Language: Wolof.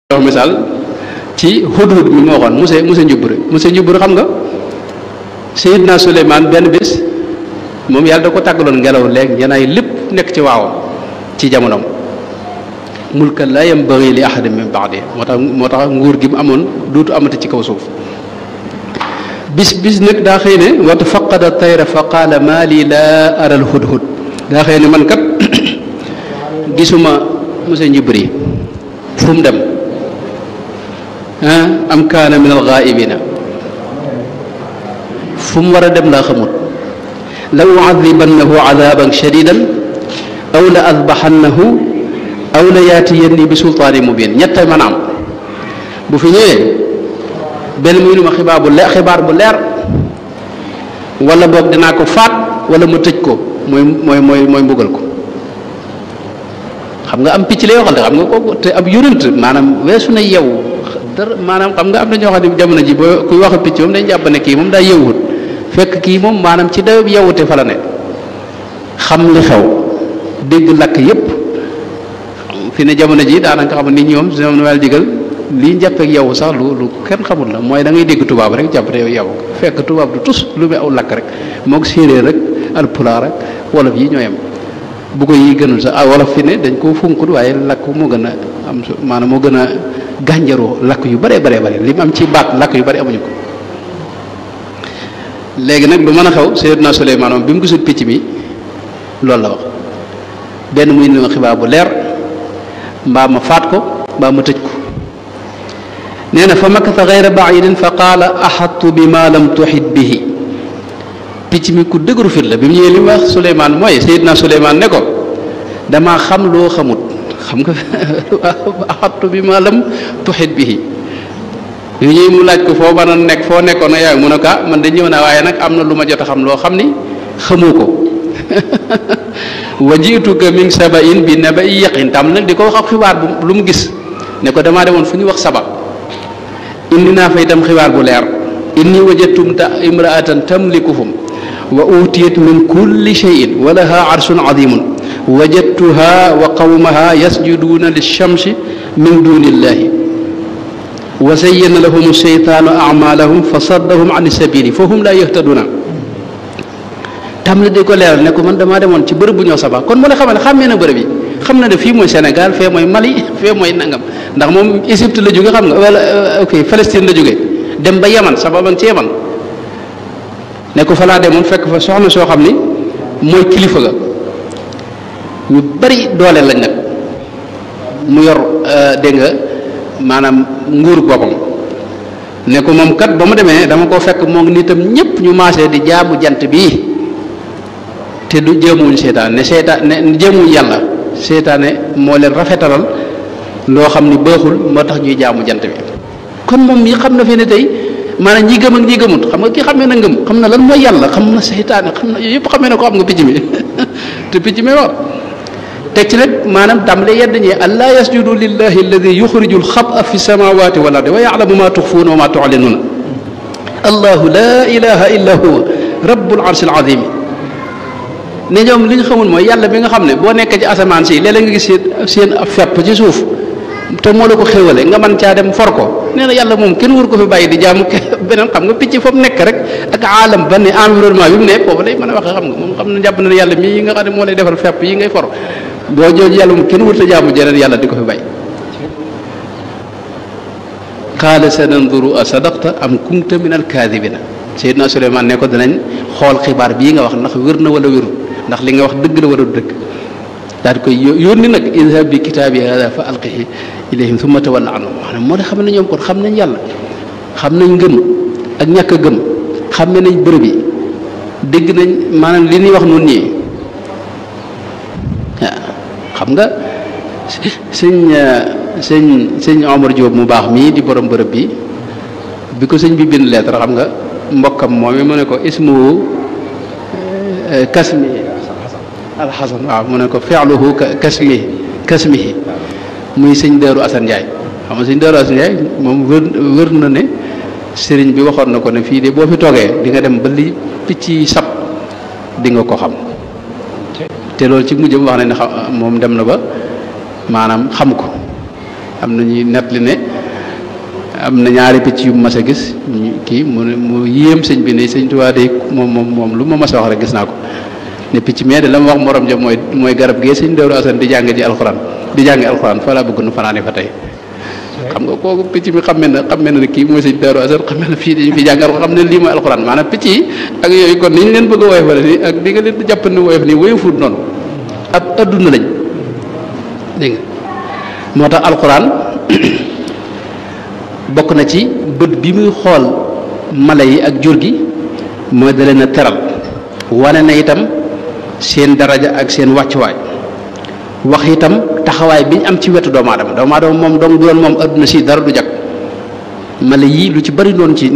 wax misaal ci hudhud bi moo waxoon monsieur Njubure xam nga Seydina Suleymaan benn bés moom yàlla da ko tàggaloon ngelaw léegi ñanaay lépp nekk ci waawam ci jamonoom mulkan la yambaghi li ahadin min ba'di moo tax nguur gi mu amoon duutu amati ci kaw suuf bis nag daa xëy ne wa tafaqada tayra fa qaala maa lii laa ara al hudhud daa xëy ne man kat gisuma monsieur Njubure fu mu dem am kaana min alxaaibina fu mu war a dem laa xamut la uadibannahu adaban shadidan aw la adbaxannahu aw la yaatiyanni bi sultaani mubin ñett mën a am bu fi ñëwee benn muy ma xibaar bu leer wala boog dinaa ko faat wala ma tëj ko mooy mbugal ko xam nga am picc lay waxal de xam nga ko te ab yonent maanaam weesu na yew dara maanaam xam nga am na ñoo xam ne jamono ji boo kuy wax picc moom dañ jàpp ne kii moom daa yewwut fekk kii moom maanaam ci dayob yewwute fa la ne xam li xew dégg lakk yépp fi ne jamono ji daanaka xam nit ñi moom si ñoom wàll digal lii njàppeek yow sax lu kenn xamul la mooy da ngay dégg tubaab rek jàpp te yow yow fekk tubaab du tus lu muy aw lakk rek moog séeréer rek alpulaar rek wolof yi ñoo yem bu ko yi gënul sax wolof fi ne dañ koo funkut waaye lakk moo gën a am maanaam moo gën a gànjaroo lakk yu bare li mu am ci baat lakk yu bare amuñu ko léegi nag lu mën a xew Seydina Suleymaan moom bi mu gisul picc mi loolu la wax benn muy indi ma xibaar bu leer mbaa ma faat ko mbaa ma tëj ko nee na fa makatha gayra baidin fa qaala axattu bi ma lam tuxit bihi picc mi ku dëgëru fit la bi mu ñëwee li mu wax Suleymaan mooy Seydina Suleymaan ne ko damaa xam loo xamut xam nga axattu bi ma lam tuxit bihi yu ñuy mu laaj ko foo mën a nekk foo nekkoon na yaay mu ne ko man de ñëw naa waaye nag am na lu ma jot a xam loo xam ni xamoo ko wa jiituka min sabain bi nabai yaqin tam nag di ko wax ak xibaar bu lu mu gis ne ko damaa demoon fu ñuy wax saba indi naa fa itam xibaar bu leer inni wajadtum imraatan tamlikuhum wa utiyat min kulli cheyin wa laha arshun azimun wajadtuha wa qawmaha yasjuduuna lishamsi min duni illahi wa zayyana lahum sheytaanu amalahum fa saddahum an sabili fa hum la yahtaduna tam la di ko leeral ne ko man damaa demoon ci bërëb bu ñoo saba kon mu la xamal ne xàmmee na bërëb yi xam na ne fii mooy Sénégal fee mooy Mali fee mooy nangam ndax moom Égypte la jóge xam nga wala ok Palestine la jóge dem ba Yaman saba man ci Yaman ne ko fa laa demoon fekk fa soxna soo xam ni mooy kilifa ga ñu bari doole lañ nag mu yor dégg nga maanaam nguur boppam ne ko moom kat ba mu demee dama ko fekk moo ngi nitam ñëpp ñu maasee di jaamu jant bii te du jéemuwuñ seetaan ne jéemuwuñ yàlla seetaane moo leen rafetalal loo xam ni baaxul moo tax ñuy jaamu jant bi kon moom mi xam na fi ne tey maanaam ñi gëm ak ñi gëmut xam nga kii xamee na ngëm xam na lan mooy yàlla xam na seytaane xam na yooyu yëpp xamee na ko am nga picc mi te picc mi wax teg ci nag maanaam tàmbale yedd ñi allaa yasjudu lillahi alladi yuxriju lxaba fi samawati wal ardi wa yalamu ma tuxfuuna wa ma tuclinuuna allahu la ilaha illa huwa rabbul arshil azim ne ñoom li ñu xamul mooy yàlla bi nga xam ne boo nekkee ci asamaan si léeg-léeg nga gis seen ab fepp ci suuf te moo la ko xéwale nga mën caa dem for ko nee na yàlla moom kenn wër ko fi bàyyi di jaamu beneen xam nga picc fa mu nekk rek ak aalam ba ne environnement bi mu ne foofu lay mën a waxee xam nga moom xam na jàpp na ne yàlla mii nga xam ne moo lay defal fepp yi ngay for boo jooju yàlla moom kenn wër ta jaamu jeneen yàlla di ko fi bàyyi qaala sananduru a sadaqta am kunta min alkaadibina Seydina Suleymaan ne ko danañ xool xibaar bii nga wax ndax wér na wala wérul ndax li nga wax dëgg la wala du dëgg daal di koy yónni nag idhab bi kitaabi hada fa alqihi ilayhim thumma tawalla anhum maanaam moo tax xam ne ñoom kon xam nañ yàlla xam nañ ngëm ak ñàkk a gëm xam nañ bërëb yi dégg nañ maanaam li ñuy wax noonu nii xam nga sëñ Omar Diop mu baax mii di borom bërëb bi ko sëñ bi bind lettre xam nga mbokkam moom mu ne ko ismuhu kasmi alxasan waaw mu ne ko fi'luhu kasmihi muy sëñ Daaru Asan Njaay xam nga sëñ Daaru Asan Njaay moom wër na ne sëriñ bi waxoon na ko ne fii de boo fi toogee di nga dem ba li picc sab di nga ko xam te loolu ci mujjam wax na ne moom dem na ba maanaam xam ko am na ñuy nettali ne am na ñaari picc yu mas a gis kii mu yéem sëñ bi ne sëñ Tuubaa de moom lu ma mas a wax rek gis naa ko ne picc mais de la ma wax morom ja mooy garab gee sëñ Daaru Asan di jàng alxuraan fa laa bëgg nu fanaane fa tey xam nga kooku picc mi xam ne kii mooy sëñ Daaru Asan xam ne fii dañu fi jàng alxuraan xam ne lii mooy alxuraan maanaam picc yi ak yooyu kon ni ñu leen bëgg a woyofale nii ak di nga leen di jàpp ne woyof nii woyofut noonu ab adduna lañ dégg nga moo tax alxuraan bokk na ci bët bi muy xool mala yi ak jur gi mooy da leen a teral wane na itam seen daraja ak seen wàccuwaay wax itam taxawaay bi ñu am ci wetu doomu aadama moom dong du doon moom adduna si dara du jag mala yii lu ci bari noonu ci